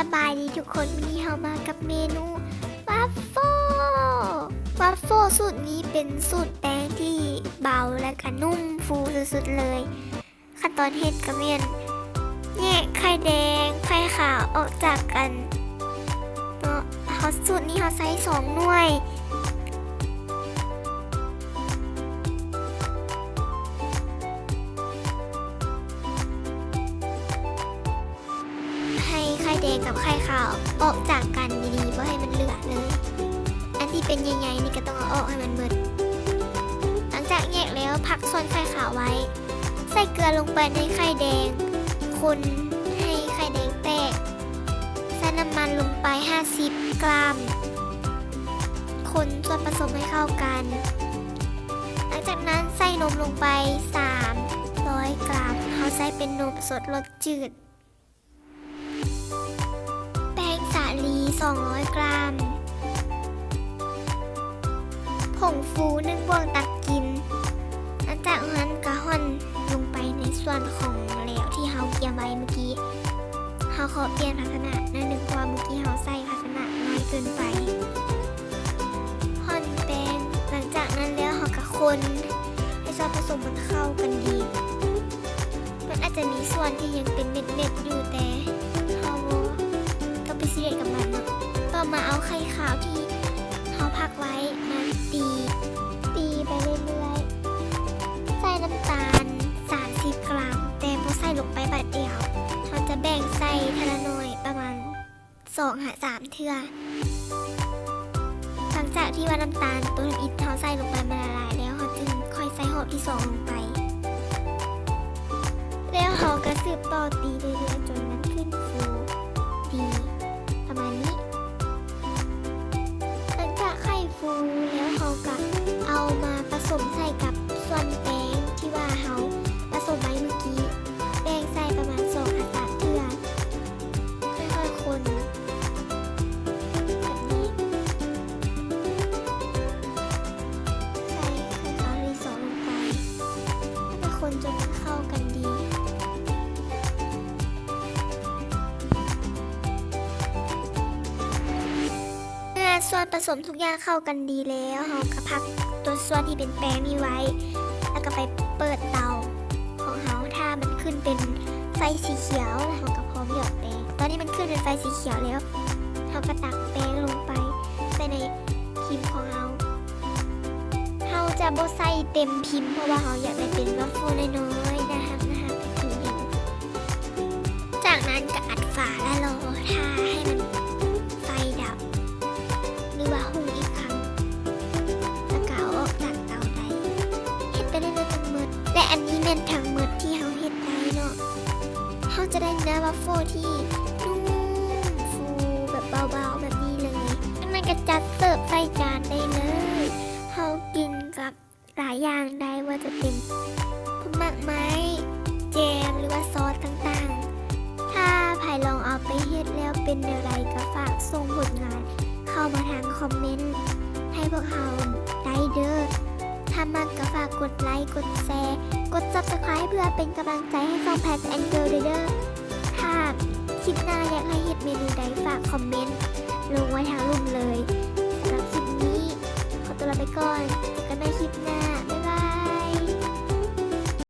ສະບາຍດີທຸກຄົນ, ມື້ນີ້ເຮົາມາກັບເມນູວັບເຟີ້. ວັບເຟີ້ສູດນີ້ເປັນສູດແປ້ງທີ່ເບົາ ແລະກະນຸ້ມຟູສຸດໆເລີຍ. ຂັ້ນຕອນເຮັດກະແມ່ນແຍກໄຂ່ແດງໄຂ່ຂາວອອກຈາກກັນເນາະ. ເຮົາ ສູດນີ້ເຮົາໃຊ້ສອງໜ່ວຍ. ໃຫ້ໄຂ່ແດງກັບໄຂ່ຂາວອອກຈາກກັນດີໆ, ບໍ່ໃຫ້ມັນເຫຼືອເລີຍ. ອັນທີ່ເປັນໃຫຍ່ໆນີ້ກະຕ້ອງເອົາອອກໃຫ້ມັນເບິດ. ຫຼັງຈາກແຍກແລ້ວ ພັກສ່ວນໄຂ່ຂາວໄວ້. ໃສ່ເກືອລົງໄປໃນໄຂ່ແດງ, ຄົນໃຫ້ໄຂ່ແດງແຕກ. ໃສ່ນ້ຳມັນລົງໄປຫ້າສິບກຣາມ. ຄົນສ່ວນປະສົມໃຫ້ເຂົ້າກັນ. ຫຼັງຈາກນັ້ນໃສ່ນົມລົງໄປສາມຮ້ອຍກຣາມ. ເຮົາໃຊ້ເປັນນົມສົດລົດຈືດ. ແປ້ງສາລີສອງຮ້ອຍກຣາມ. ຜົງຟູໜຶ່ງບ່ວງຕັກກິນ. ຫຼັງຈາກນັ້ນກະຮ່ອນລົງໄປໃນສ່ວນຂອງແຫຼວທີ່ເຮົາກຽມໄວ້ມື້ກີ້. ເຮົາຂໍປ່ຽນພາຊະນະໜ້ອຍໜຶ່ງ ເພາະວ່າມື້ກີ້ເຮົາໃສ່ພາຊະນະນ້ອຍເກີນໄປ. ຮ່ອນແປ້ງ. ຫຼັງຈາກນັ້ນແລ້ວເຮົາກະຄົນໃຫ້ສ່ວນປະສົມມັນເຂົ້າກັນດີ. ມັນອາດຈະມີສ່ວນທີ່ຍັງເປັນເມັດໆຢູ່, ແຕ່ເຮົາບໍ່ຕ້ອງໄປຊີຣຽສກັບມັນເນາະ. ຕໍ່ມາເອົາໄຂ່ຂາວທີ່ເຮົາພັກໄວ້ມາຕີ, ຕີໄປເລື້ອຍໆ. ໃສ່ນ້ຳຕານສາມສິບກຣາມ, ແຕ່ບໍ່ໃສ່ລົງໄປບາດດຽວ. ເຮົາຈະແບ່ງໃສ່ເທື່ອລະໜ້ອຍ, ປະມານ ສອງຫາສາມເທື່ອ. ຫຼັງຈາກທີ່ວ່ານ້ຳຕານໂຕທຳອິດເຮົາໃສ່ລົງໄປມັນລະລາຍແລ້ວ, ເຮົາຈຶ່ງຄ່ອຍໃສ່ຮອບທີສອງລົງໄປ. ແລ້ວເຮົາກະສືບຕໍ່ຕີເລື້ອຍໆ ຈົນມັນຂຶ້ນຟູດີປະມານນີ້. ຫຼັງຈາກໄຂ່ຟູແລ້ວ, ເຮົາກະເອົາມາປະສົມໃສ່ກັບສ່ວນແປ້ງທີ່ວ່າເຮົາປະສົມໄວ້ມື້ກີ້. ແບ່ງໃສ່ປະມານສອງຫາສາມເທື່ອ. ຄ່ອຍໆຄົນແບບນີ້. ໃສ່ໄຂ່ຂາວທີສອງລົງໄປ ແລ້ວກະຄົນຈົນມັນເຂົ້າກັນດີ. ເມື່ອສ່ວນປະສົມທຸກຢ່າງເຂົ້າກັນດີແລ້ວ, ເຮົາກະພັກຕົວສ່ວນທີ່ເປັນແປ້ງນີ້ໄວ້ ແລ້ວກະໄປເປີດເຕົາຂອງເຮົາ. ຖ້າມັນຂຶ້ນເປັນໄຟສີຂຽວ, ເຮົາກະ ພ້ອມຫຍອດແປ້ງ. ຕອນນີ້ມັນຂຶ້ນເປັນໄຟສີຂຽວແລ້ວ, ເຮົາກະຕັກແປ້ງລົງໄປໃສ່ໃນພິມຂອງເຮົາ. ເຮົາຈະບໍ່ໃສ່ເຕັມພິມ ເພາະວ່າເຮົາຢາກໄດ້ເປັນວັບເຟີ້ນ້ອຍໆ ໜ້າຮັກໆ ໃຫ້ກິນຢູ່. ຈາກນັ້ນກະອັດຝາ ແລະ ລໍຖ້າໃຫ້ມັນໄຟດັບ ຫຼືວ່າຮຸ່ງອີກຄັ້ງ ແລ້ວກະເອົາອອກຈາກເຕົາໄດ້. ເຮັດໄປເລື້ອຍໆທັງໝົດ ແລະ ອັນນີ້ແມ່ນທັງໝົດທີ່ເຮົາເຮັດໄດ້ເນາະ. ເຮົາຈະໄດ້ເນື້ອວັບເຟີ້ທີ່ນຸ້ມຟູແບບເບົາໆແບບນີ້ເລີຍ. ຈາກນັ້ນກະຈັດເສີບໃສ່ຈານໄດ້ເລີຍ. ເຮົາກິນກັບຫຼາຍຢ່າງໄດ້ ບໍ່ວ່າຈະເປັນພວກໝາກໄມ້, ແຈມ ຫຼືວ່າຊອສຕ່າງໆ. ຖ້າໃຜລອງເອົາໄປເຮັດແລ້ວເປັນແນວໃດ ກະຝາກສົ່ງຜົນງານເຂົ້າມາທາງຄອມເມັນໃຫ້ພວກເຮົາໄດ້ເດີ້. ຖ້າມັກກະຝາກກົດໄລ, ກົດແຊ, ກົດ Subscribe ເພື່ອເປັນກຳລັງໃຈໃຫ້ຊ່ອງ Pat and Girl ເດີ້. ຖ້າຄລິບໜ້າຢາກໃຫ້ເຮັດເມນູໃດ ຝາກຄອມເມັນລົງໄວ້ທາງລຸ່ມເລີຍ. ສຳລັບຄລິບນີ້ ຂໍຕົວລາໄປກ່ອນ. ເຈີກັນໃໝ່ຄລິບໜ້າ.